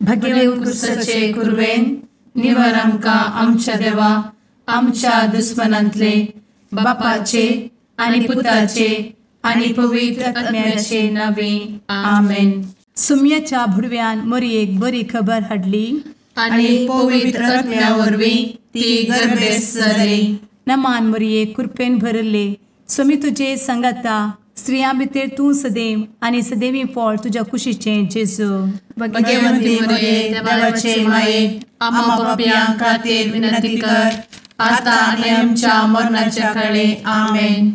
भगेव कुरवेन निवर आमकां आमच्या देवा आमच्या दुस्मनांतले बापाचे आनी पुताचे आनी पवित्र आत्म्याचे नावे आमेन. सुम्याच्या भुडव्यान मोरयेक बरी खबर हाडली आनी पवित्र आत्म्या वरवीं ती गर्भेस्त जाली. नमान मोरये, कृपेन भरले, स्वामी तुजे संगाता, स्त्रियां भितर तूं सदैव आनी सदैवी फळ तुज्या कुशीचें जेजू. भगवंती मोरये, देवाचे माये, आम्हा पापयां खातीर विनंती कर आता आनी आमच्या मरणाच्या काळे. आमेन.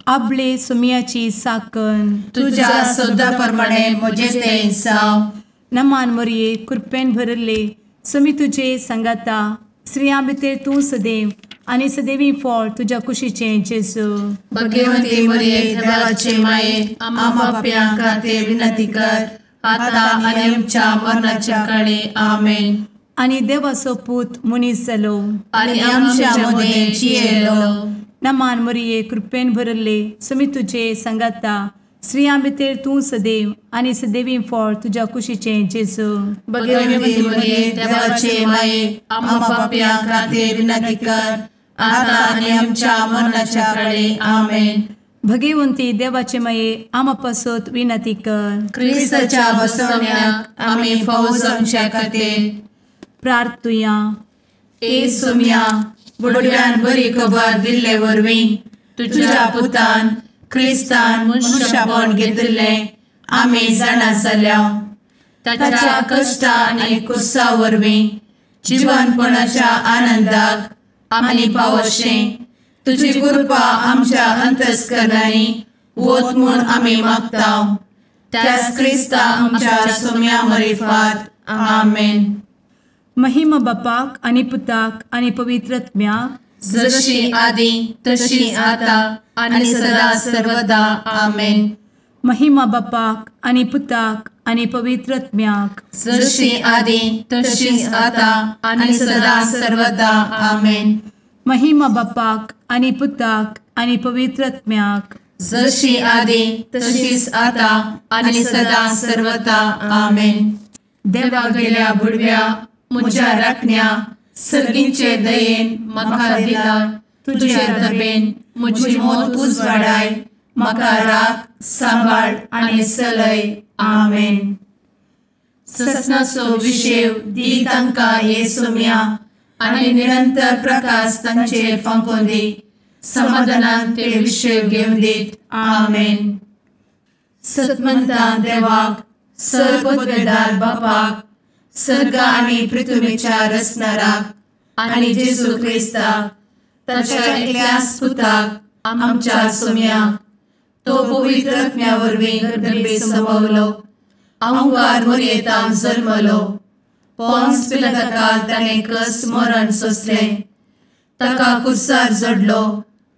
आपले सुम्याची साकन तुज्या सदा प्रमाणे म्हजें तें जावं. नमान मोरये, कृपेन भरले, स्वामी तुजे संगाता, स्त्रियां भितर तूं सदैव आनी सदैवी फळ तुज्या कुशीचें जेजू. भगवंती मोरये, देवाचे माये, आम्हा पापयां खातीर विनंती कर आता आनी आमच्या मरणाच्या काळे. आमेन. आनी देवाचो पूत मनीस जालो आनी आमच्या मदें जियेलो. नमान मोरये, कृपेन भरले, स्वामी तुजे संगाता, स्त्रियां भितर तूं सदैव आनी सदैवी फळ तुज्या कुशीचें जेजू. भगवंती मोरये, देवाचे माये, आम्हा पापयां खातीर विनंती कर आता आनी आमच्या मरणाच्या काळे. आमेन. भगवंती देवाचे माये, आम्हा पासत विनंती कर. क्रिस्ताच्या बसवण्याक आमी फावो जावच्या खातीर प्रार्थुया. ए सुम्या, बुडव्यान बरी खबर दिल्ले वरवीं तुज्या पुतान क्रिस्तान मनशापण घेतिल्लें आमी जाणा जाल्या. ताच्या कश्टा आनी कुसा वरवीं जिवनपणाच्या आनंदाक आमी पावशें तुजी कृपा आमच्या अंतस्करणांनी वत म्हूण आमी मागता. त्याच क्रिस्ता आमच्या सुम्या मरिफात. आमेन. महिमा बापाक आनी पुताक आनी पवित्र आत्म्याक, जशी आदी तशी आता आनी सदा सर्वदा. आमेन. महिमा बापाक आनी पुताक आनी पवित्र आत्म्याक, जशी आदी तशी आता आनी सदा सर्वदा. आमेन. महिमा बापाक आनी पुताक आनी पवित्र आत्म्याक, जशी आदी तशीच आता आनी सदा सर्वदा. आमेन. देवा गेल्या बुडव्या म्हज्या राखण्या सर्गींचे दयेन म्हाका दिला तुजे दबेन म्हजी मोत उजवाडाय, म्हाका राख सांबाळ आनी चलय. आमेन. ससनाचो विशेव दी तांकां हे सोम्या आनी निरंतर प्रकाश तांचेर फांकोवन दी, समाधानान ते विशेव घेवन दीत. आमेन. सतमंता देवाक, सर्वपदवेदार बापाक, सर्ग आनी पृथ्वीच्या रचणाराक आनी जेजू क्रिस्ताक ताच्या एकल्याच पुताक आमच्या सोम्याक, तो पवित्र आत्म्या वरवीं गर्भे संभवलो, अहंकार मोरयेतान जल्मलो, पोन्स पिलाताकाल ताणें कस मरण सोंसलें, ताका कुर्सार जडलो,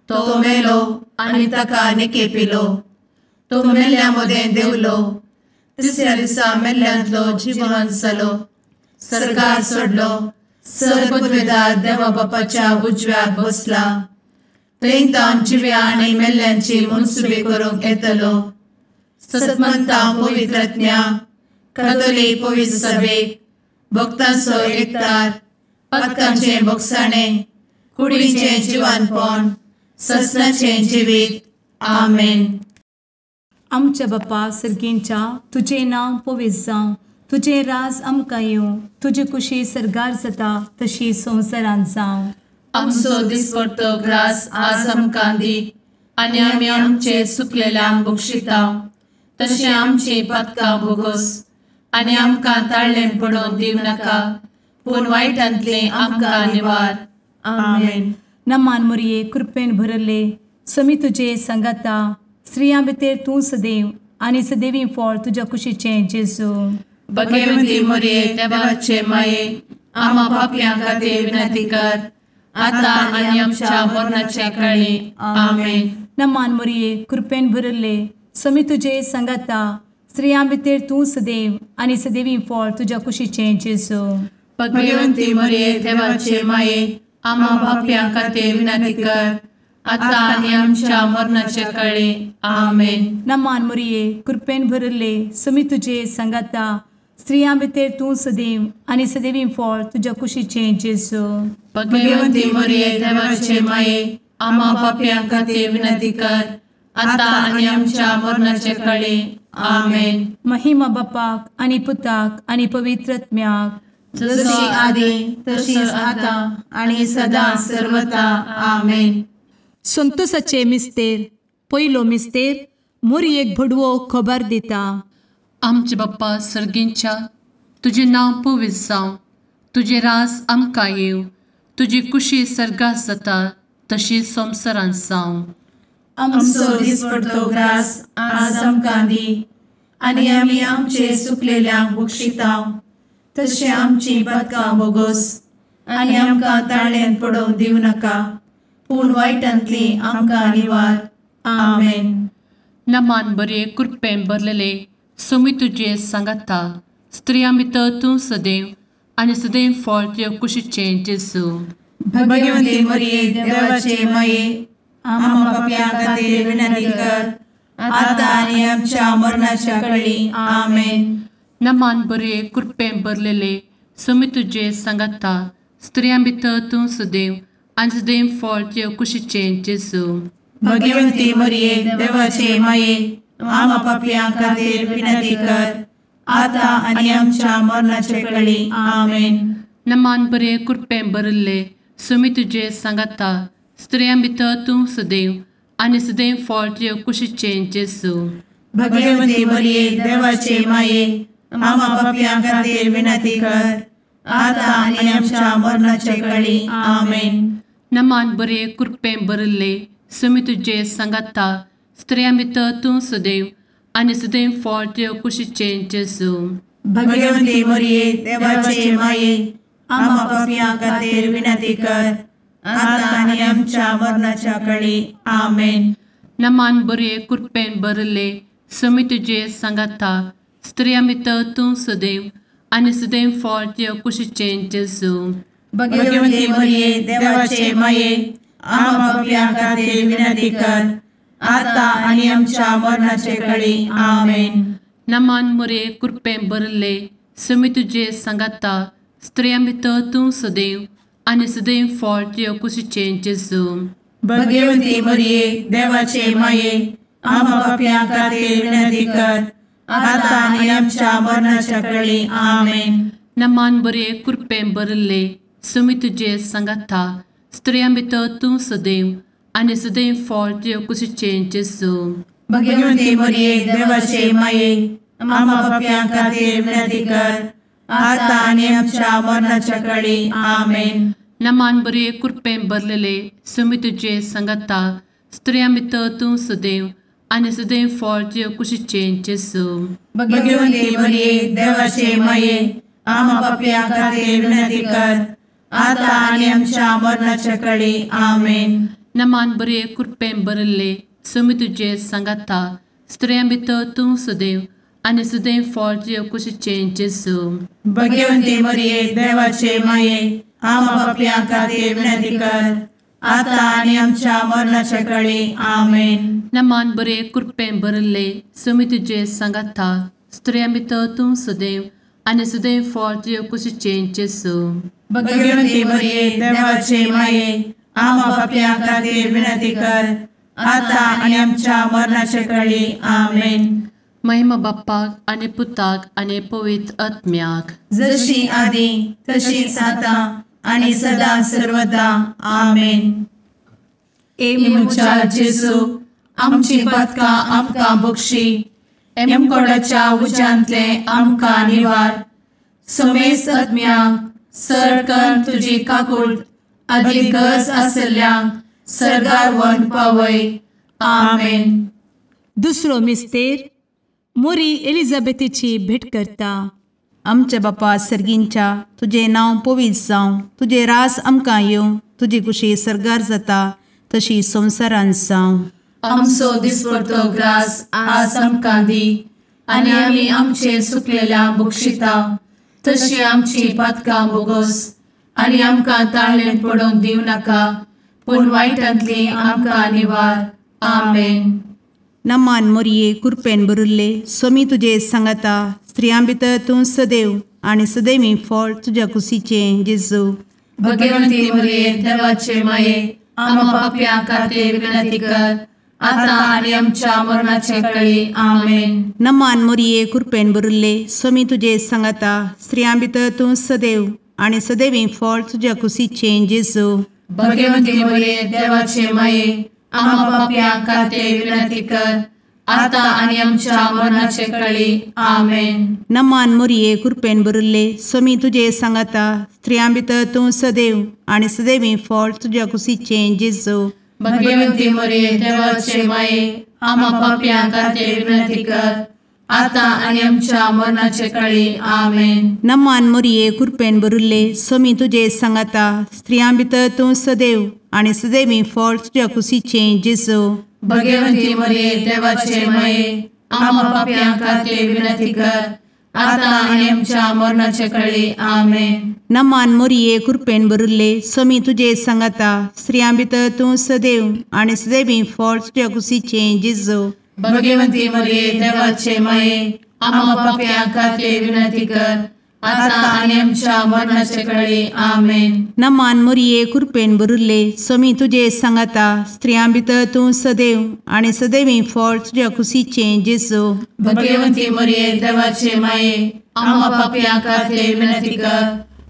तो मेलो आनी ताका निकेपिलो, तो मेल्ल्या मदें देंवलो, तिसऱ्या दिसा मेल्ल्यांतलो जिवन जालो, सर्गार सोडलो, सर्वपदवेदार देवा बापाच्या उजव्याक बसला, थंय तावन जिव्या आनी मेल्ल्यांची मनसुबी करूंक येतलो. सतमंता पवित्र आत्म्या, कातोलीक पवित्र सभेक, भक्तांचो एकतार, पातकांचें भोगसाणें, कुडीचें जिवानपण, ससनाचें जिवीत. आमेन. आमच्या बापा सर्गींच्या, तुजें नांव पवित्र जावं, तुजें राज आमकां येवं, तुजी कुशी सर्गार जाता तशी संवसारांत जावं. आमचो दिसपडतो ग्रास आज आमकां दी आनी आमी आमचे सुकलेल्यांक बक्षिता तशें आमची पातकां भोगोस आनी आमकां ताळ्ळें पडोवन दिवं नाका, पूण वायटांतलें आमकां निवार. आमेन. नमान मोरये, कृपेन भरले, स्वामी तुजे संगाता, स्त्रियां भितर तूं सदैव आनी सदैवी फळ तुज्या कुशीचें जेजू. भगवंती मोरये, देवाचे माये, आम्हा पापयां खातीर विनंती कर आता आनी आमच्या मरणाच्या काळी. आमेन. नमान मोरये, कृपेन भरले, स्वामी तुजे संगाता, स्त्रियां भितर तूं सदैव आनी सदैवी फळ तुज्या कुशीचें जेजू. भगवंती मोरये, देवाचे माये, आम्हा पापयां खातीर विनंती कर आता आनी आमच्या मरणाच्या काळी. आमेन. नमान मोरये, कृपेन भरले, स्वामी तुजे संगाता, स्त्रियां भितर तूं सदैव आनी सदैवी फळ तुज्या कुशीचें जेजू। भगवंती मरिये देवाचे माये आम्हा पाप्यां खातीर विनंती कर आतां आनी आमच्या मरणाचे काळी। आमेन। महिमा बापाक आनी पुताक आनी पवित्र आत्म्याक, जशी आदी तशीच आतां आनी सदां सर्वता। आमेन। संतोषाचे मिस्तेर पयलो मिस्तेर मोरयेक भडवो खबर दिता। आमचे बाप्पा सर्गींच्या तुजें नांव पवित्र जावं, तुजें राज आमकां येवं, तुजी कुशी सर्गात जाता तशी संवसारांत जावं। आमचो दिसपडतो ग्रास आज आमकां दी आनी आमी आमचे चुकलेल्यांक बक्षिता तशें आमची पातकां बोगोस आनी आमकां ताळ्यांत पडोवंक दिवं नाका, पूण वायटांतली आमकां निवार। आमेन। नमान बरे कृपेन भरलेले सोमी तुजे सांगाता, स्त्रियां भितर तूं सदैव आनी सदैव फळ तुज्या कुशीचें जेजू। भगवंती मरिये देवाचे माये आम्हा पाप्यां खातीर विनंती कर आतां आनी आमच्या मरणाच्या काळी। आमेन। नमान बरे कृपेन भरलेले सोमी तुजे सांगाता, स्त्रियां भितर तूं सदैव आनी सदैव फळ तुज्या कुशीचें जेजू। भगवंती मरिये देवाचे माये आम्हा पाप्यां खातीर विनंती कर आतां आनी आमच्या मरणाच्या काळी। आमेन। नमान बरे कृपेन भरलेले सोमी तुजे सांगाता, स्त्रियां भितर तूं सदैव आनी सदैव फळ तुज्या कुशीचें जेजू। भगवंती मरिये देवाचे माये आम्हा पाप्यां खातीर विनंती कर आतां आनी आमच्या मरणाच्या काळी। आमेन। नमान बरे कृपेन भरलेले सोमी तुजे सांगाता, स्त्रियां भितर तूं सदैव आनी सदैव फळ तुज्या कुशीचें जेजू। भगवंती मरिये देवाचे माये आम्हा पाप्यां खातीर विनंती कर आतां आनी आमच्या मरणाच्या काळी। आमेन। नमान बरे कृपेन भरलेले सोमी तुजे सांगाता, स्त्रियां भितर तूं सदैव आनी सदैव फळ तुज्या कुशीचें जेजू। भगवंती मरिये देवाचे माये आम्हा पाप्यां खातीर विनंती कर आतां आनी आमच्या मरणाचे काळी। आमेन। नमान मरिये कृपेन भरलेले सोमी तुजे सांगाता, स्त्रियां भितर तूं सदैव आनी सदैव फळ तुज्या कुशीचें जेजू। भगवंती मरिये देवाचे माये आम्हा पाप्यां खातीर विनंती कर आतां आनी आमच्या मरणाच्या काळी। आमेन। नमान बरे कृपेन भरलेले सोमी तुजे सांगाता, स्त्रियां भितर तूं सदैव आनी सदैव फळ तुज्या कुशीचें जेजू। भगवंती मरिये देवाचे माये आम्हा पाप्यां खातीर विनंती कर आतां आनी आमच्या मरणाच्या काळी। आमेन। नमान बरे कृपेन भरलेले सोमी तुजे सांगाता, स्त्रियां भितर तूं सदैव आनी सदैव फळ तुज्या कुशीचें जेजू। भगवंती मरिये देवाचे माये आम्हा पाप्यां खातीर विनंती कर आतां आनी आमच्या मरणाच्या काळी। आमेन। नमान बरे कृपेन भरलेले सोमी तुजे सांगाता, स्त्रियां भितर तूं सदैव आनी सदैव फळ तुज्या कुशीचें जेजू। भगवंती मरिये देवाचे माये आम्हा पाप्यां खातीर विनंती कर आतां आनी आमच्या मरणाच्या काळी। आमेन। नमान बरे कृपेन भरलेले सोमी तुजे सांगाता, स्त्रियां भितर तूं सदैव आनी सदैव फळ तुज्या कुशीचें जेजू। भगवंती मरिये देवाचे माये आम्हा पाप्यां खातीर विनंती कर आतां आनी आमच्या मरणाच्या काळी। आमेन। महिमा बाप्पाक आनी पुताक आनी पवित्र आत्म्याक, जशी आदी तशीच आतां आनी सदां सर्वदा। आमेन। ए म्हज्या जेजू आमची पातकां आमकां बक्षी, एमकोडाच्या उज्यांतले आमकां निवार, समेस्त आत्म्यांक सर कर तुजी काकूट आदी गरज आसल्ल्यांक सर्गार व्हरून पावय। आमेन। दुसरो मिस्तेर मोरी एलिझाबेथीची भेट करता। आमच्या बापा सर्गींच्या तुजें नांव पवित्र जावं, तुजें रास आमकां येवं, तुजी कुशी सर्गार जाता तशी संवसारांत जावं। आमचो दिसपडतो ग्रास आज आमकां दी आनी आमी आमचे चुकलेल्यांक बक्षिता तशी आमची पातकां बोगोस आनी आमकां ताळ्ळेंत पडोवंक दिवं नाका, पूण वायटांतली आमकां निवार। आमेन। नमान मोरये कृपेन भरिल्ले स्वामी तुजे सांगाता, स्त्रियां भितर तूं सदैव आनी सदैवी फळ तुज्या कुशीचें जेजू। भगवंती मरिये देवाचे माये आम्हा पाप्यां खातीर विनंती कर आता आनी आमच्या मरणाचे वेळी। आमेन। नमान मोरये कृपेन भरिल्ले स्वामी तुजे सांगाता स्त्रियां भितर तूं सदैव आनी सदैवी फळ तुज्या कुशीचें जेजू। भगवंती मरिये देवाचे माये आम्हा पाप्यां खातीर विनंती कर आता आनी आमच्या मरणाचे वेळी। आमेन। नमान मोरये कृपेन भरिल्ले स्वामी तुजे सांगाता स्त्रियां भितर तूं सदैव आनी सदैवी फळ तुज्या कुशीचें जेजू। भगवंती मरिये देवाचे माये आम्हा पाप्यां खातीर विनंती कर आता आनी आमच्या मरणाचे वेळी। आमेन। नमान मोरये कृपेन भरिल्ले स्वामी तुजे सांगाता स्त्रियां भितर तूं सदैव आनी सदैवी फळ तुज्या कुशीचें जेजू। भगवंती मरिये देवाचे माये आम्हा पाप्यां खातीर विनंती कर आता आनी आमच्या मरणाचे वेळी। आमेन। नमान मोरये कृपेन भरिल्ले स्वामी तुजे सांगाता स्त्रियां भितर तूं सदैव आनी सदैवी फळ तुज्या कुशीचें जेजू। भगवंती मरिये देवाचे माये आम्हा पाप्यां खातीर विनंती कर आता आनी आमच्या मरणाचे वेळी। आमेन। नमान मोरये कृपेन भरिल्ले स्वामी तुजे सांगाता स्त्रियां भितर तूं सदैव आनी सदैवी फळ तुज्या कुशीचें जेजू। भगवंती मरिये देवाचे माये आम्हा पाप्यां खातीर विनंती कर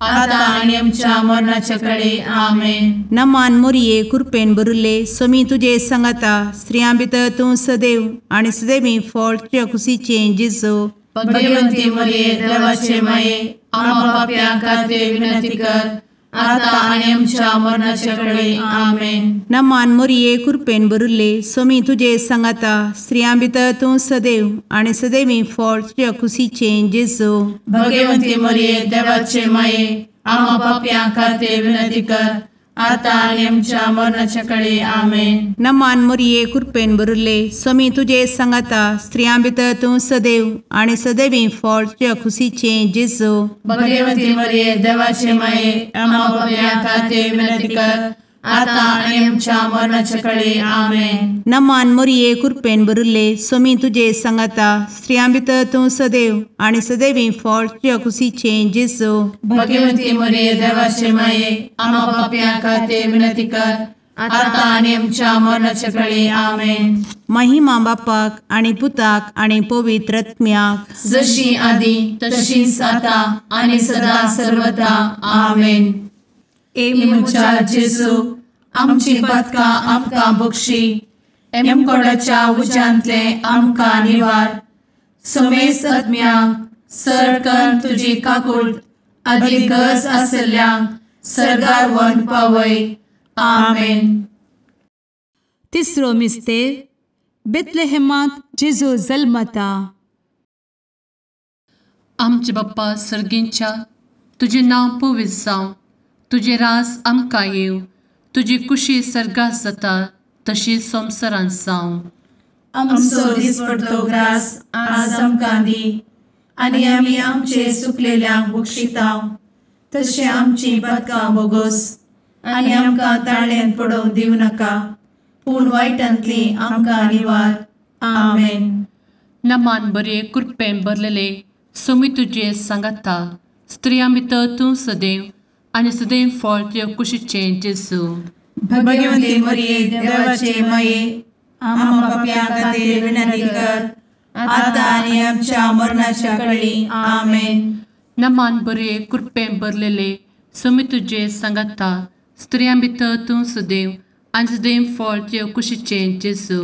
आता आनी आमच्या मरणाचे वेळी। आमेन। नमान मोरये कृपेन भरिल्ले स्वामी तुजे सांगाता स्त्रियां भितर तूं सदैव आनी सदैवी फळ तुज्या कुशीचें जेजू। भगवंती मरिये देवाचे माये आम्हा पाप्यां खातीर विनंती कर आता आनी आमच्या मरणाचे वेळी। आमेन। नमान मोरये कृपेन भरिल्ले स्वामी तुजे सांगाता स्त्रियां भितर तूं सदैव आनी सदैवी फळ तुज्या कुशीचें जेजू। भगवंती मरिये देवाचे माये आम्हा पाप्यां खातीर विनंती कर आता आनी आमच्या मरणाचे वेळी। आमेन। नमान मोरये कृपेन भरिल्ले स्वामी तुजे सांगाता स्त्रियां भितर तूं सदैव आनी सदैवी फळ तुज्या कुशीचें जेजू। भगवंती मरिये देवाचे माये आम्हा पाप्यां खातीर विनंती कर आता आनी आमच्या मरणाचे वेळी। आमेन। नमान मोरये कृपेन भरिल्ले स्वामी तुजे सांगाता स्त्रियां भितर तूं सदैव आनी सदैवी फळ तुज्या कुशीचें जेजू। भगवंती मरिये देवाचे माये आम्हा पाप्यां खातीर विनंती कर आता आनी आमच्या मरणाचे वेळी। आमेन। महिमा बापाक आनी पुताक आनी पवित्र आत्म्याक जशी आदी तशीच आता आनी सदा सर्वदा। आमेन। ए म्हज्या जेजू आमची पातकां आमकां बक्षी एमकोडाच्या उज्यांतले आमकां निवार समेस्त आत्म्यांक सरकन तुजी काकूट आदी गरज आशिल्ल्यांक सर्गार व्हरून पावय। आमेन। तिसरो मिस्तेर बेथलेहेमांत जेजू जल्मता। आमचे बाप्पा सर्गींच्या तुजें नांव पवित्र जावं, तुजें राज आमकां येवं, तुजी कुशी सर्गात जाता तशी संवसारांत जावं। आमचो दिसपडतो ग्रास आज आमकां दी आनी आमी आमचे सुकलेल्यांक बक्षिता तशें आमची पातकां बोगोस आनी आमकां ताळ्यान पडोवंक दिवं नाका पूण वायटांतली आमकां निवार। आमेन। नमान बरे कृपेन भरलेले स्वामी तुजे सांगाता स्त्रियां भितर तूं सदैव आनी सदैव फळ तुज्या कुशीचें जेजू। भगवंती मरिये देवाचे माये आम्हा पाप्यां खातीर विनंती कर आता आनी आमच्या मरणाच्या वेळी। आमेन। नमान बरे कृपेन भरलेले स्वामी तुजे सांगाता स्त्रियां भितर तूं सदैव आनी सदैव फळ तुज्या कुशीचें जेजू।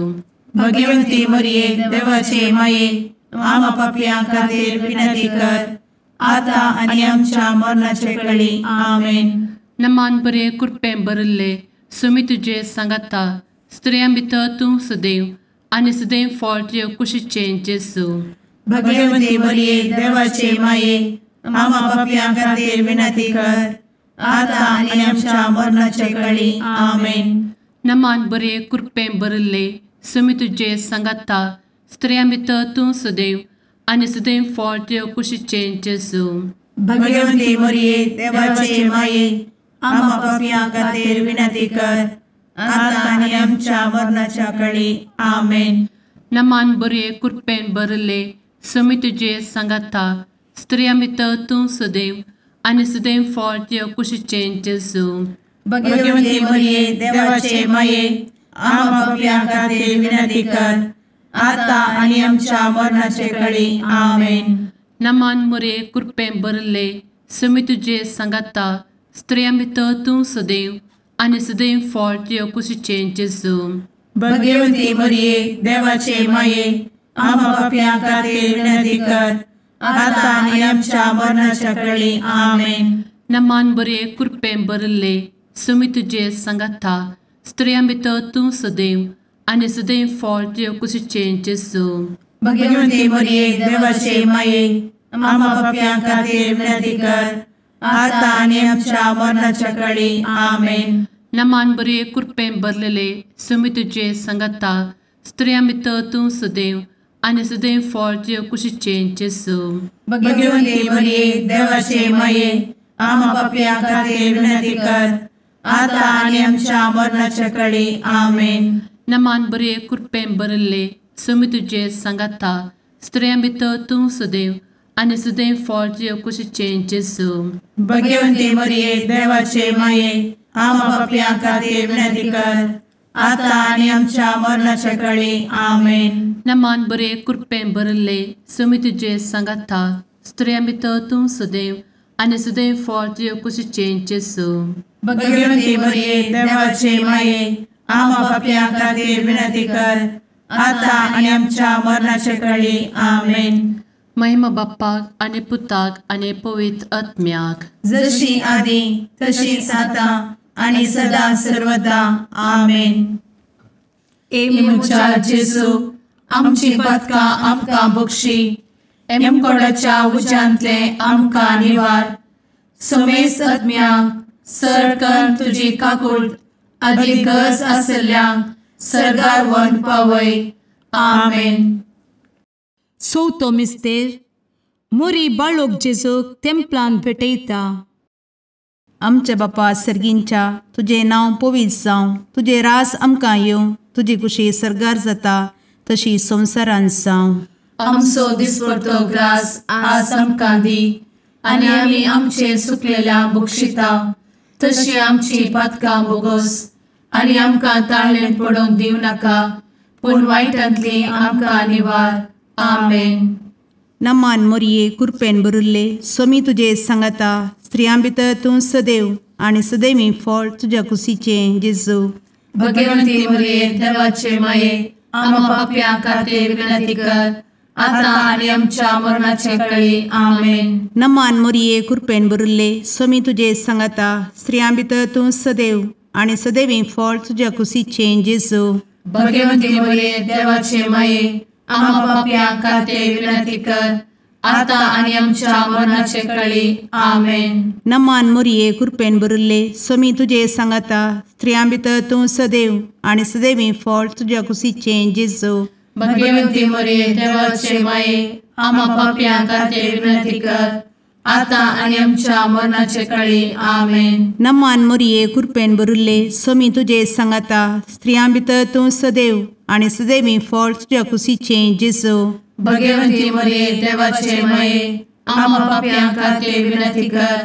भगवंती मरिये देवाचे माये आम्हा पाप्यां खातीर विनंती कर आता आनी आमच्या मरणाचे वेळी। आमेन। नमान बरे कृपेन भरिल्ले स्वामी तुजे सांगाता स्त्रियां भितर तूं सदैव आनी सदैव फळ तुज्या कुशीचें जेजू। भगवंती मरिये देवाचे माये आम्हा पाप्यां खातीर विनंती कर आता आनी आमच्या मरणाचे वेळी। आमेन। नमान बरे कृपेन भरिल्ले स्वामी तुजे सांगाता स्त्रियां भितर तूं सदैव आनी सदैव फळ तुज्या कुशीचें जेजू। भगवंती मरिये देवाचे माये आम्हा पाप्यां खातीर विनंती कर आता आनी आमच्या मरणाच्या वेळी। आमेन। नमान बरे कृपेन भरिल्ले समी तुजे सांगाता, स्त्रियां भितर तूं सदैव आनी सदैव फळ तुज्या कुशीचें जेजू। भगवती मरिये देवाचे माये, आम्हा पाप्यां खातीर विनंती कर, आता आनी आमच्या मरणाचे कळी। आमेन। नमान मोरये, कृपेन भरिल्ले, समी तुजे सांगाता, स्त्रियां भितर तूं सदैव आनी सदैव फळ तुज्या कुशीचें जेजू। भगवती मरिये देवाचे माये, आम्हा पाप्यां खातीर विनंती कर, आता आनी आमच्या मरणाच्या कळी। आमेन। नमान बरे, कृपेन भरिल्ले, समी तुजे सांगाता, स्त्रियां भितर तूं सदैव आनी सदैव फळ तुज्या कुशीचें जेजू। भगवती मरिये देवाचे माये, आम्हा पाप्यां खातीर विनंती कर, आता आनी आमच्या मरणाच्या कळी। आमेन। नमान बरे, कृपेन भरलेले, समी तुजे सांगाता, स्त्रियां भितर तूं सदैव आनी सदैव फळ तुज्या कुशीचें जेजू। भगवती मरिये देवाचे माये, आम्हा पाप्यां खातीर विनंती कर, आता आनी आमच्या मरणाच्या कळी। आमेन। नमान बरे, कृपेन भरिल्ले, समी तुजे सांगाता, स्त्रियां भितर तूं सदैव आनी सदैव फळ तुज्या कुशीचें जेजू। भगवती मरिये देवाचे माये, आम्हा पाप्यां खातीर विनंती कर, आता आनी आमच्या मरणाच्या कळी। आमेन। नमान बरे, कृपेन भरिल्ले, समी तुजे सांगाता, स्त्रियां भितर तूं सदैव आनी सदैव फळ तुज्या कुशीचें जेजू। भगवती मरिये देवाचे माये, आम्हा पाप्यां खातीर विनंती कर, आता आनी आमच्या मरणाच्या कळी। आमेन। महिमा बाप्पाक आनी पुताक आनी पवित्र आत्म्याक, जशी आदी तशीच आता आनी सदा सर्वदा। आमेन। ए म्हज्या जेजू, आमची पातकां आमकां बक्षी, एमकोडाच्या उज्यांतले आमकां निवार, समेस्त आत्म्यांक सरकन तुजी काकूट आदी गरज आसल्ल्यांक सर्गार व्हरून पावय। आमेन। चवथो मिस्तेर, मोरी बाळोक जेजूक तेंपलान भेटयता। आमच्या बापा सर्गींच्या, तुजें नांव पवित्र जावं, तुजें राज आमकां येवं, तुजी कुशी सर्गार जाता तशी संवसारांत जावं। आमचो दिसपडतो ग्रास आज आमकां दी, आनी आमी आमचे सुकलेल्या बक्षिता, तशी आमची पातकां बोगोस, आनी आमकां ताळेन पडोवंक दिवं नाका, पूण वायटांतली आमकां निवार। आमेन। नमान मोरये, कृपेन भरिल्ले, स्वामी तुजे सांगाता, स्त्रियां भितर तूं सदैव आनी सदैवी फळ तुज्या कुशीचें जेजू। भगवती मरिये देवाचे माये, आम्हा पाप्यां खातीर विनंती कर, आता आनी आमच्या मरणाचे कळी। आमेन। नमान मोरये, कृपेन भरिल्ले, स्वामी तुजे सांगाता, स्त्रियां भितर तूं सदैव आनी सदैवी फळ तुज्या कुशीचें जेजू। भगवती मरिये देवाचे माये, आम्हा पाप्यां खातीर विनंती कर, आता आनी आमच्या मरणाचे कळी। आमेन। नमान मोरये, कृपेन भरिल्ले, स्वामी तुजे सांगाता, स्त्रियां भितर तूं सदैव आनी सदैवी फळ तुज्या कुशीचें जेजू। भगवती मरिये देवाचे माये, आम्हा पाप्यां खातीर विनंती कर, आता आनी आमच्या मरणाचे कळी। आमेन। नमान मोरये, कृपेन भरिल्ले, स्वामी तुजे सांगाता, स्त्रियां भितर तूं सदैव आनी सदैवी फळ तुज्या कुशीचें जेजू। भगवती मरिये देवाचे माये, आम्हा पाप्यां खातीर विनंती कर,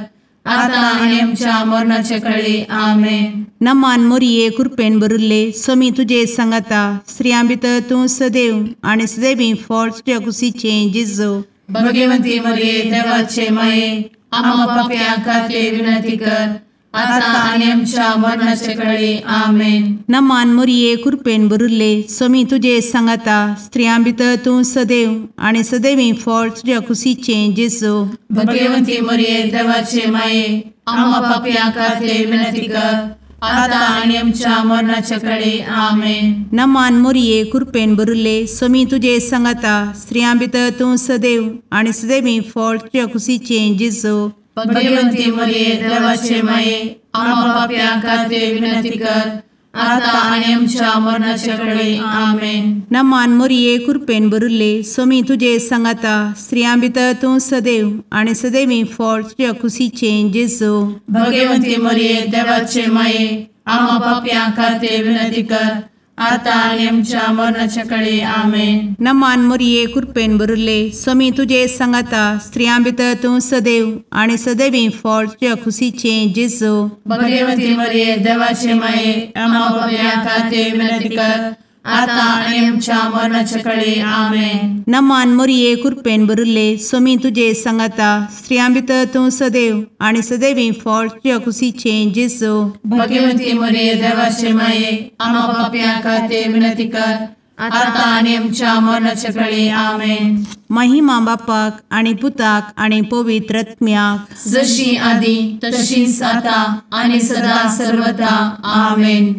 आता आनी आमच्या मरणाचे कळी। आमेन। नमान मोरये, कृपेन भरिल्ले, स्वामी तुजे सांगाता, स्त्रियां भितर तूं सदैव आनी सदैवी फळ तुज्या कुशीचें जेजू। भगवती मरिये देवाचे माये, आम्हा पाप्यां खातीर विनंती कर, आता आनी आमच्या मरणाचे कळी। आमेन। नमान मोरये, कृपेन भरिल्ले, स्वामी तुजे सांगाता, स्त्रियां भितर तूं सदैव आनी सदैवी फळ तुज्या कुशीचें जेजू। भगवती मरिये देवाचे माये, आम्हा पाप्यां खातीर विनंती कर, आता आनी आमच्या मरणाचे कळी। आमेन। नमान मोरये, कृपेन भरिल्ले, स्वामी तुजे सांगाता, स्त्रियां भितर तूं सदैव आनी सदैवी फळ तुज्या कुशीचें जेजू। भगवती मरिये देवाचे माये, आम्हा पाप्यां खातीर विनंती कर, आता आनी आमच्या मरणाचे कळी। आमेन। नमान मोरये, कृपेन भरिल्ले, स्वामी तुजे सांगाता, स्त्रियां भितर तूं सदैव आनी सदैवी फळ तुज्या कुशीचें जेजू। भगवती मरिये देवाचे माये, आम्हा पाप्यां खातीर विनंती कर, आतां आनी आमच्या मरणाच्या कळे. आमेन. नमान मोरये कृपेन भरिल्ले, स्वामी तुजे सांगाता, स्त्रियां भितर तूं सदैव आनी सदैवी फळ तुज्या खुशीचें जेजू. भगवती मरिये देवाचे माये, आम्हा पाप्यां खातीर विनंती कर, आतां आनी आमच्या मरणाच्या कळे. आमेन. नमान मोरये कृपेन भरिल्ले, स्वामी तुजे सांगाता, स्त्रियां भितर तूं सदैव आनी सदैवी फळ तुज्या खुशीचें जेजू. भगवती मरिये देवाचे माये, आम्हा पाप्यां खातीर विनंती कर, आतां आनी आमच्या मरणाच्या कळे. आमेन. महिमा बापाक आनी पुताक आनी पवित्र आत्म्याक, जशी आदी तशीच आतां आनी सदा सर्वदा. आमेन.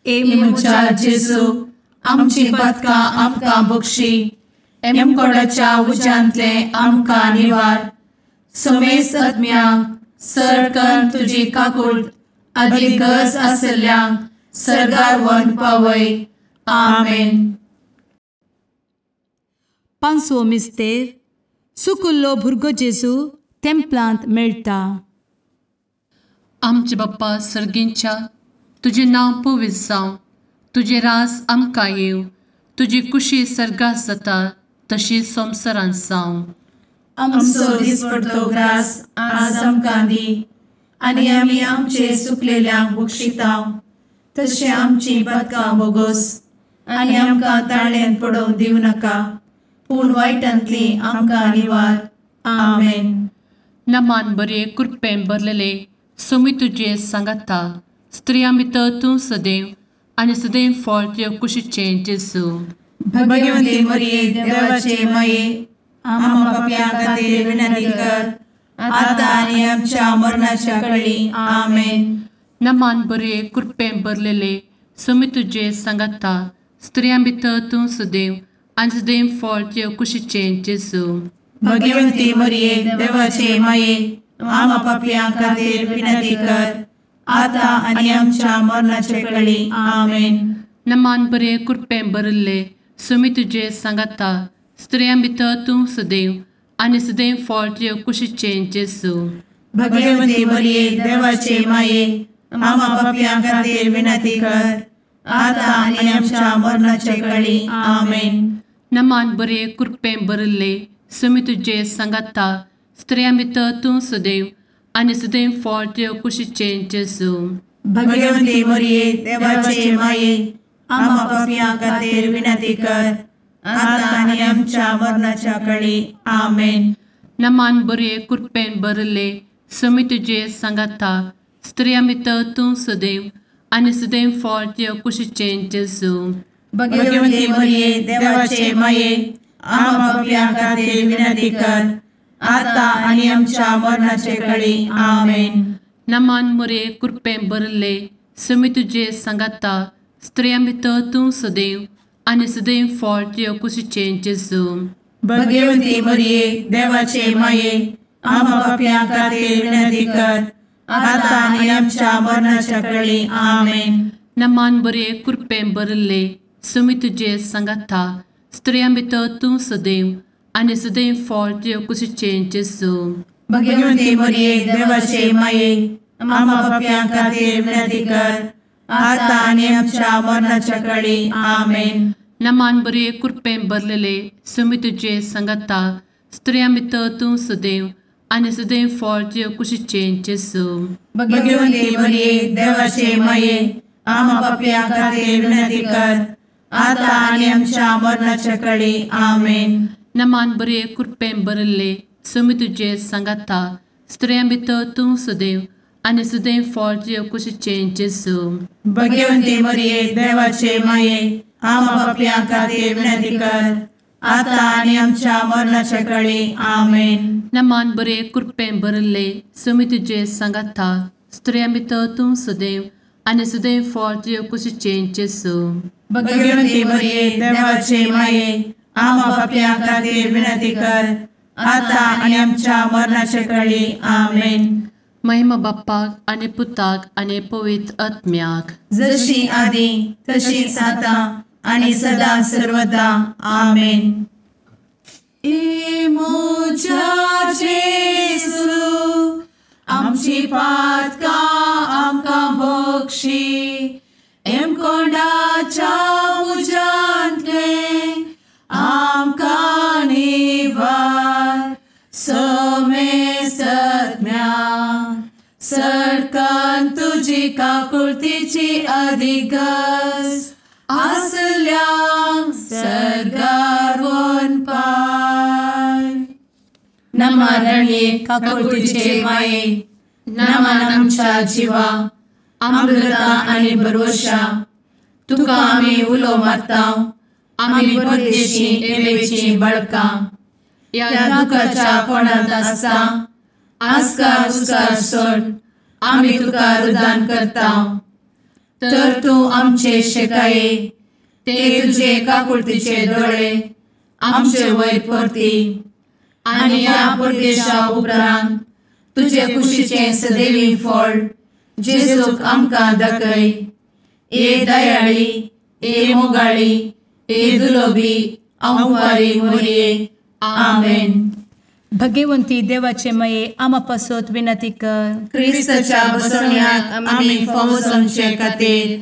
ए म्हज्या जेजू, आमची पातकां आमकां बक्षी, एमकोडाच्या उज्यांतले आमकां निवार, समेस्त आत्म्यांक सरकन तुजी काकूट आदी गरज आशिल्ल्यांक सर्गार व्हरून पावय. आमेन. पांचवो मिस्तेर, सुकुल्लो भुरगो जेजू तेंपलांत मेळटा. आमचे बाप्पा सर्गींच्या, तुजें नांव पवित्र जावं, तुजें राज आमकां येवं, तुजी कुशी सर्गात जाता तशी संवसारांत जावं. आमचो दिसपडतो ग्रास आज आमकां दी, आनी आमी आमचे सुकलेल्यांक बक्षिता तशें आमची पातकां बोगोस, आनी आमकां ताळ्यांत पडोवंक दिवं नाका, पूण वायटांतली आमकां निवार. आमेन. नमान बरे कृपेन भरलेले, स्वामी तुजे सांगाता, स्त्रियां भितर तूं सदैव आनी सदैव फळ तुज्या कुशीचें जेजू. भगवती मरिये देवाचे माये, आम्हा पाप्यां खातीर विनंती कर, आतां आनी आमच्या मरणाच्या कळी. आमेन. नमान बरे कृपेन भरलेले, स्वामी तुजे सांगाता, स्त्रियां भितर तूं सदैव आनी सदैव फळ तुज्या कुशीचें जेजू. भगवती मरिये देवाचे माये, आम्हा पाप्यां खातीर विनंती कर, आतां आनी आमच्या मरणाचे कळी. आमेन. नमान बरे कृपेन भरिल्ले, स्वामी तुजे सांगाता, स्त्रियां भितर तूं सदैव आनी सदैव फळ तुज्या कुशीचें जेजू. भगवती मरिये देवाचे माये, आम्हा पाप्यां खातीर विनंती कर, आतां आनी आमच्या मरणाचे कळी. आमेन. नमान बरे कृपेन भरिल्ले, स्वामी तुजे सांगाता, स्त्रियां भितर तूं सदैव आनी सदैव फळ तुज्या कुशीचें जेजू. भगवती मरिये देवाचे माये, आम्हा पाप्यां खातीर विनंती कर, आतां आनी आमच्या मरणाच्या कळी. आमेन. नमान बरे कृपेन भरिल्ले, स्वामी तुजे सांगाता, स्त्रियां भितर तूं सदैव आनी सदैव फळ तुज्या कुशीचें जेजू. भगवती मरिये देवाचे माये, आम्हा पाप्यां खातीर विनंती कर, आतां आनी आमच्या मरणाचे कळी. आमेन. नमान मरिये कृपेन भरिल्ले, स्वामी तुजे सांगाता, स्त्रियां भितर तूं सदैव आनी सदैव फळ तुज्या कुशीचें जेजू. भगवती मरिये देवाचे माये, आम्हा पाप्यां खातीर विनंती कर, आतां आनी आमच्या मरणाच्या कळी. आमेन. नमान बरे कृपेन भरिल्ले, स्वामी तुजे सांगाता, स्त्रियां भितर तूं सदैव आनी सदैव फळ तुज्या कुशीचें जेजू. भगवती मरिये देवाचे माये, आम्हा पाप्यां खातीर विनंती कर, आतां आनी आमच्या मरणाच्या कळी. आमेन. नमान बरे कृपेन भरलेले, स्वामी तुजे सांगाता, स्त्रियां भितर तूं सदैव आनी सदैव फळ तुज्या कुशीचें जेजू. भगवती मरिये देवाचे माये, आम्हा पाप्यां खातीर विनंती कर, आतां आनी आमच्या मरणाच्या कळी. आमेन. नमान बरे कृपेन भरिल्ले, स्वामी तुजे सांगाता, स्त्रियां भितर तूं सदैव आनी सदैव फळ तुज्या कुशीचें जेजू. भगवती मरिये देवाचे माये, आम्हा पाप्यां खातीर विनंती कर, आतां आनी आमच्या मरणाच्या कळी. आमेन. नमान बरे कृपेन भरिल्ले, स्वामी तुजे सांगाता, स्त्रियां भितर तूं सदैव आनी सदैव फळ तुज्या कुशीचें जेजू. भगवती मरिये देवाचे माये, आम्हा पाप्यां खातीर विनंती कर, आतां आनी आमच्या मरणाच्या कळी. आमेन. महिमा बाप्पाक आनी पुताक आनी पवित्र आत्म्याक, जशी आदी तशीच आतां आनी सदा सर्वदा. आमेन. ए म्हज्या जेजू, आमची पातकां आमकां बक्षी, एमकोंडाच्या तुजी काकुळतीची अधिगस आसल्यांक सर्गार वनपाय. नमा रणये काकुळतीचे माये, नमन आमच्या जिवा, अमृता आनी भरवशा, तुका आमी उलो मारता, आमी परदेशी एवेची बळकां, ह्या दुखाच्या कोणांत आसता आस्कार उस्कार सोड आमी तुका रुदान करता. तर तूं आमचे शेकाये ते तुजे काकुळतीचे दोळे आमचे वयर परती आनी ह्या परदेशा उपरांत तुजे कुशीचें सदैवी फळ जेजूक आमकां दाखय. ए दयाळी, ए मोगाळी, ए दुलोबी अंवारी मोरये. आमेन. भगवंती देवाचे मये आमा पासत विनंती कर. क्रिस्ताच्या बसवण्याक आमी फावो जावचे खातीर.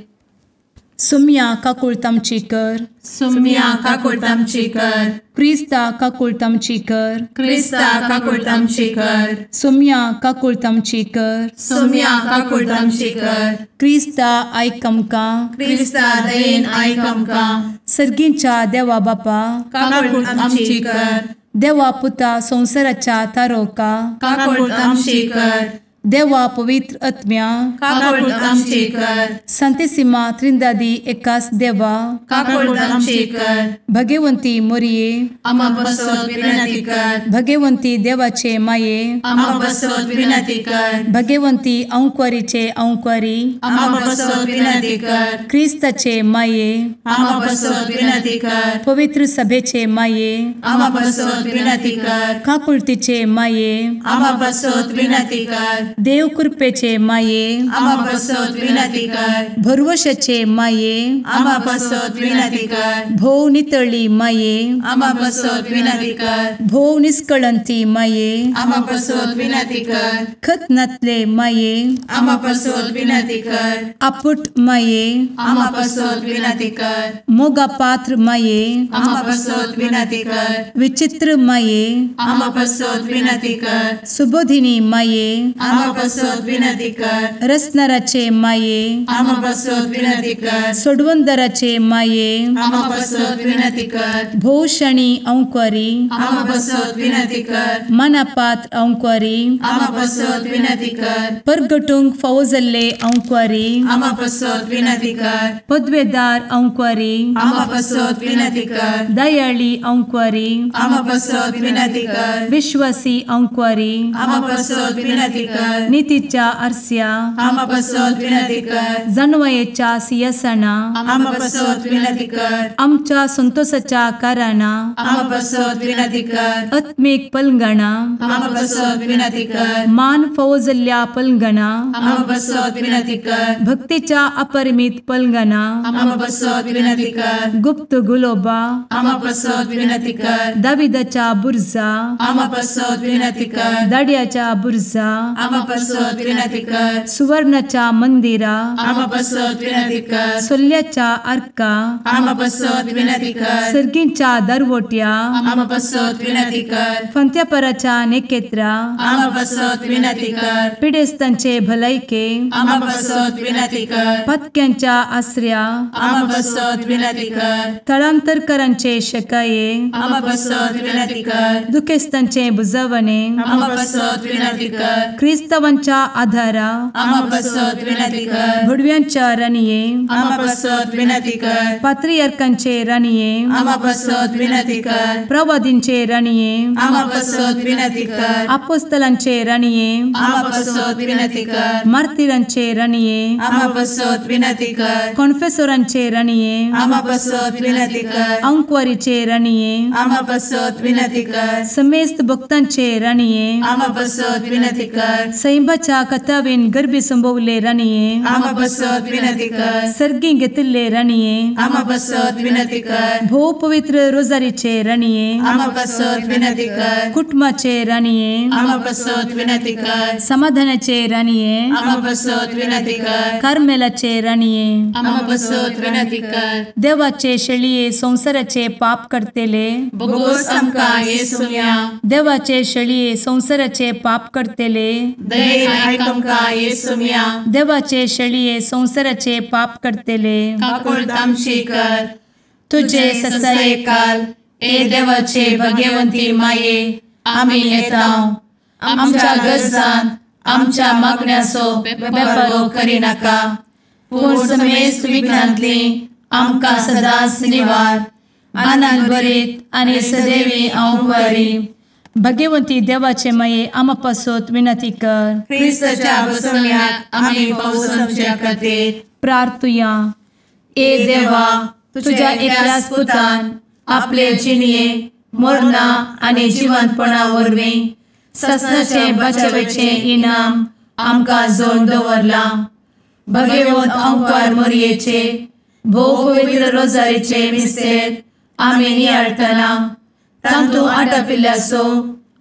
सुम्या काकुळत आमची कर. सुम्या काकुळत आमची कर. क्रिस्ता काकुळत आमची कर. क्रिस्ता काकुळत आमची कर. सुम्या काकुळत आमची कर. सुम्या काकुळत आमची कर. क्रिस्ता आयक आमकां. क्रिस्ता दयेन आयक आमकां. सर्गींच्या देवा बापा काकुळत आमची कर. देवा पुता संवसाराच्या तारोका काकुळत आमची कर. देवा पवित्र आत्म्या काकुळत आमची कर. संतेसिमा त्रिंदादी एकास देवा काकुळत आमची कर. भगवंती मोरये आमा पासत विनंती कर. भगवंती देवाचे माये आमा पासत विनंती कर. भगवंती अंकुरीचे अंकुरी आमा पासत विनंती कर. क्रिस्ताचे माये आमा पासत विनंती कर. पवित्र सभेचे माये आमा पासत विनंती कर. काकुळतीचे माये आमा पासत विनंती कर. देव कृपेचे माये आमा पासत विनंती कर. भरवशाचे माये आमा पासत विनंती कर. भोव नितळी माये आमा पासत विनंती कर. भोव निष्कळंती माये आमा पासत विनंती कर. खत नातले माये आमा पासत विनंती कर. आपुट माये आमा पासत विनंती कर. मोगा पात्र माये आमा पासत विनंती कर. विचित्र माये आमा पासत विनंती कर. सुबोधिनी माये आमा पासत विनंती कर. रसनाराचे माये आमा पासत विनंती कर. सोडवंदराचे माये आमा पासत विनंती कर. भोवशणी अंकुरी आमा पासत विनंती कर. मनापात्र अंकुरी आमा पासत विनंती कर. परगटूंक फावो जाल्ले अंकुरी आमा पासत विनंती कर. पदवेदार अंकुरी आमा पासत विनंती कर. दयाळी अंकुरी आमा पासत विनंती कर. विश्वासी अंकुरी आमा पासत विनंती कर. नितीच्या आरस्या आमा पासत विनंती कर. जानवयेच्या सिंहासना आमा पासत विनंती कर. आमच्या संतोषाच्या कारणा आमा पासत विनंती कर. आत्मीक पलंगणा आमा पासत विनंती कर. मान फावो जाल्ल्या पलंगणा आमा पासत विनंती कर. भक्तीच्या अपरिमित पलंगणा आमा पासत विनंती कर. गुप्त गुलोबा आमा पासत विनंती कर. दाविदाच्या बुर्जा आमा पासत विनंती कर. दाड्याच्या बुर्जा आमा पासत विनंती कर. सुवर्णाच्या मंदिरा आमा पासत विनंती कर. सोल्ल्याच्या आर्का आमा पासत विनंती कर. सर्गींच्या दरवट्या आमा पासत विनंती कर. फंत्यापराच्या नेकेत्रा आमा पासत विनंती कर. पिडेस्तांचे भलायके आमा पासत विनंती कर. पत्क्यांच्या आसऱ्या आमा पासत विनंती कर. थळांतरकरांचे शकाये आमा पासत विनंती कर. दुखेस्तांचे बुजवणे आमा पासत विनंती कर. क्रिस्तावांच्या आधारा आमा पासत विनंती कर. भुडव्यांच्या राणये आमा पासत विनंती कर. पात्रियार्कांचे राणये आमा पासत विनंती कर. प्रवादींचे राणये आमा पासत विनंती कर. आपोस्तलांचे राणये आमा पासत विनंती कर. मार्तिरांचे राणये आमा पासत विनंती कर. कॉन्फेसोरांचे राणये आमा पासत विनंती कर. अंकुवारीचे राणये आमा पासत विनंती कर. समेस्त भक्तांचे राणये आमा पासत विनंती कर. सैंबाच्या कथावेन गर्भी संभवले राणये आमा पासत विनंती कर. सर्गी घेतिल्ले राणये आमा पासत विनंती कर. भोव पवित्र रोजारीचे राणये आमा पासत विनंती कर. कुटुंबाचे राणये आमा पासत विनंती कर. समाधानाचे राणये आमा पासत विनंती कर. कार्मेलाचे राणये आमा पासत विनंती कर. देवाचे शेळये संवसाराचे पाप करतेले बोगोस आमकां येसुम्या देवाचे शेळये संवसाराचे पाप करतेले दयेन आयक आमकां येसुम्या। देवाचे शेळये संवसाराचे पाप करतले काकुळट आमची कर। तुजे ससायेकाल ए देवाचे भगवंती माये आमी येता आमच्या गरजान आमच्या मागण्याचो बेपर्वो करिनाका पूण समेस्त विघ्नांतली आमकां सदांच निवार। आनंद भरीत आनी सदैवी अंवकारी भगवंती देवाचे माये आमा पासत विनंती कर। क्रिस्ताच्या बसवण्याक आमी पावसाच्या खातीर प्रार्थुया। ए देवा तुझ्या एकल्याच पुतान आपले जिणये मरणा आनी जिवंतपणा वरवीं ससनाचे बचावेचे इनाम आमकां जोडून दवरलां। भगवंत अंकार मोरयेचे भोव पवित्र रोजारीचे मिस्तेर आमी नियाळटना तांतू आटापिल्ल्याचो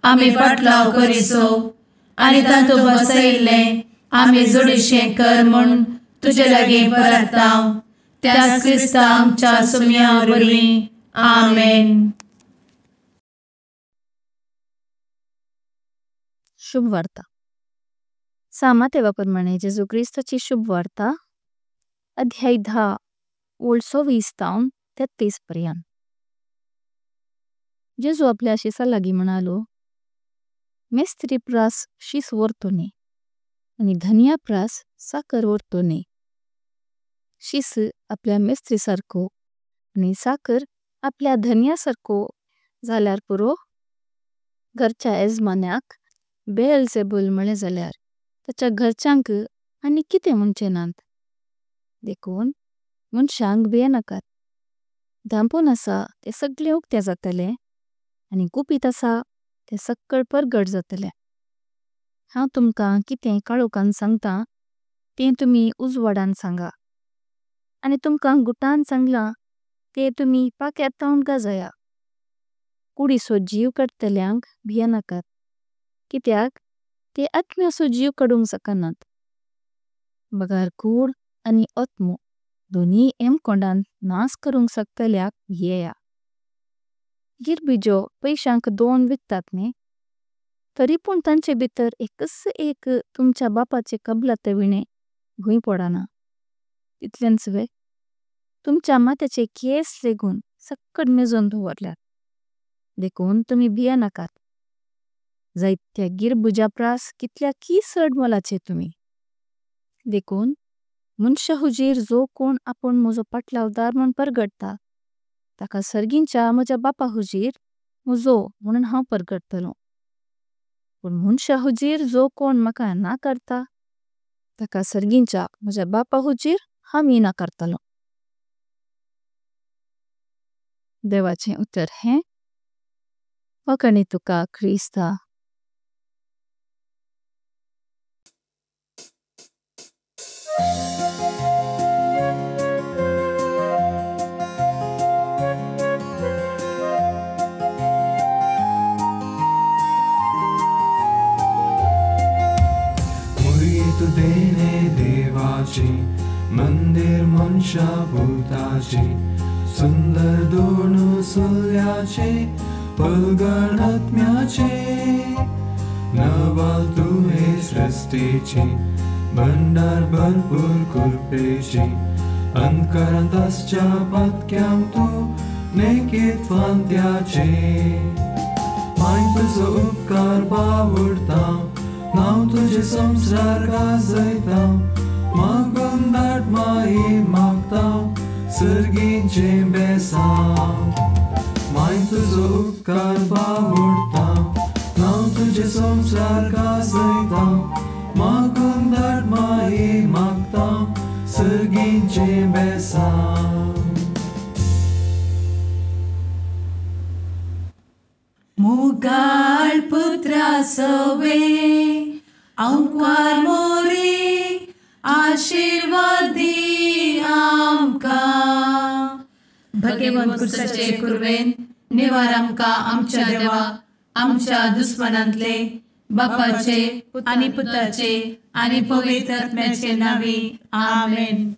आमी पाटलाव करिसो आनी तांतू बसयिल्लें आमी जोडीशें कर म्हूण तुजे लागीं परता त्याच क्रिस्ता आमच्या सुम्या वरवीं आमेन। शुभ वार्ता। सामातेवा प्रमाणे जेजू क्रिस्ताची शुभ वार्ता अध्याय 10 ओळ 26 तावन 33 पर्यंत। जेजू आपल्या शिसा लागी म्हणालो, मेस्त्री प्रास शीस वरतो न्ही आनी धनिया प्रास साकर वरतो न्ही। शीस आपल्या मेस्त्री सारको आनी साकर आपल्या धनिया सारको जाल्यार पुरो। घरच्या एजमान्याक बेलजेबूल म्हळे जाल्यार ताच्या घरच्यांक आनी कितें म्हणचें नात। देखून मनशांक भियेनाकात। धांपून आसा ते सगळे उक्ते जातले आनी गुपीत आसा ते सक्कल परगट जातले। हांव तुमकां कितें काळोखान सांगता तें तुमी उजवाडान सांगा आनी तुमकां गुटान सांगला तें तुमी पाक्यार तावन गाजया। कुडीसो जीव काडतल्यांक भियेनाकात, कित्याक ते आत्म्यासो जीव काडुंक शकनात। बगर कूड आनी आत्मो दोनी एमकोंडान नास करुंक शकतल्याक भियेया। गिरबिजो पैशांक 2 विकतात न्ही, तरी पुण तांचे भितर एकस एक तुमच्या बापाचे कबलाते विणे भुई पोडाना। इतलेंच वे तुमच्या मात्याचे केस लेगून सक्कड मेजून दवरल्यात। देखून तुमी भियेनाकात। जायत्या गिरबुजा प्रास कितल्या की सड मोलाचे तुमी। देखून मनशा हुजीर जो कोण आपण म्हजो पाटलावदार म्हूण परगटता ताका सर्गींच्या म्हज्या बापा हुजीर म्हजो म्हणून हांव परगटतलो। पूण मनशा हुजीर जो कोण म्हाका ना करता ताका सर्गींच्या म्हज्या बापा हुजीर हांव ना करतलो। देवाचें उतर हें वखणी तुका क्रिस्ता। मंदिर मनशा भूताचे सुंदर दोन सुल्याचे पलगण आत्म्याचे नवाल तुवे सृष्टीचे भंडार भरपूर कृपेचे अंतकरांत आसच्या पातक्यांक तूं नेकीत फांत्याचे माय तुजो उपकार बावडता नांव तुजें संवसार गाजयता मागून धाड माई मागता सर्गीचें बेसांव माय तुजो उपकार बावडता नांव तुजें संवसार गाजयता मागून धाड माई मागता सर्गीचें बेसांव। मुगाळ पुत्रा सवे अंकार मोरे आशीर्वादी आमकां। भगवंत क्रिस्ताचे कुर्वेन निवार आमकां आमच्या देवा आमच्या दुस्मनांतले बापाचे आनी पुताचे आनी पवित्र आत्म्याचे नांवी आमेन।